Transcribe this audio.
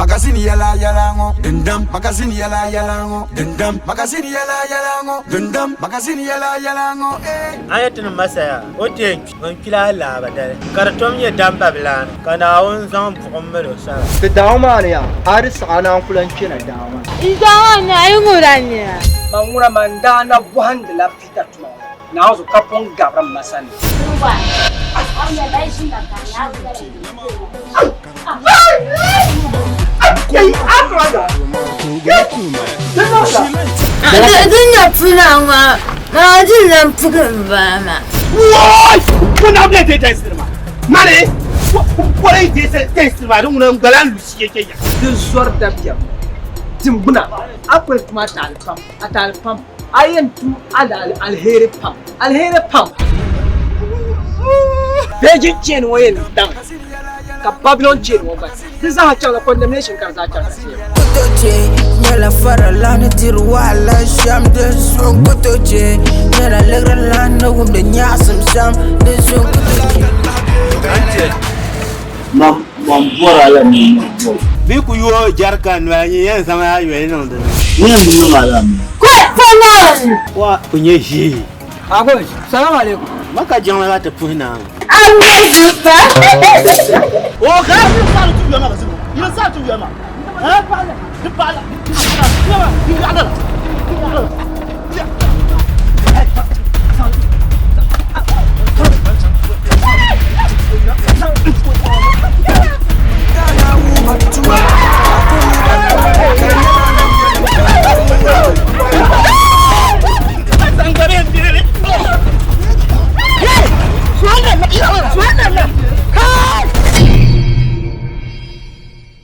Magazine yɛla yɛla ŋɔ dindam. Magazine yɛla yɛla ŋɔ dindam. Magazine yɛla yɛla ŋɔ dindam. Magazine yɛla yɛla ŋɔ eh. A ni ti ni Masaya, o ti yɛn kpi, o ni kpila alaaba dali, ka di tom nyɛ damba bilana, ka Naawuni zaŋ buɣim mil o sara. Ti daaŋɔ maa ni yaa, a di saɣi a naan ku lan kpɛna daaŋɔ maa ni. N daaŋɔ maa ni, a yi ŋura n-nya. Man ŋuna man daa na bɔhindila Pita tuma ŋɔ, Naawuni zuɣu ka pun gabiri m ma sani. Din nyɛ puna ŋɔ maa din lan pugi m-bala maa. Woi! Ko na bɛ te tɛnsiri ma. Mani ko yi te tɛnsiri ma din ŋuna n gbala n lu sie ke ya. Di zɔri dabiɛm tiŋgbuna, a kuli tum a taali pam, a taali pam, a yɛn tum aliheri pam, aliheri pam. Virgin chain ŋɔ yɛn daŋ ka Babylon chain ŋɔ gba di zaa chaŋla condemnation ka di zaa chaŋ ti yɛm. Kotoche nyɛla faralana ni diri wahala shɛm di zuɣu kotoche nyɛla liɣirilana ni wumdi nyaɣisim shɛm di zuɣu kotoche. Man bɔri a la ni n bɔri. Bɛ ku yooi jɛrikan noli, nyin yɛn zaŋ a yoli niŋ di ni. N yɛn bi niŋ a la mi. Wa ku nyɛ ʒii. Agosh, salam alaikum. Maka jiŋli la ti puhi naa. O ka yi sa ti yuya ma ka sinu. Yi sa ti yuya ma. Ha? Di paɣa la. Di paɣa la. Di yaɣa la.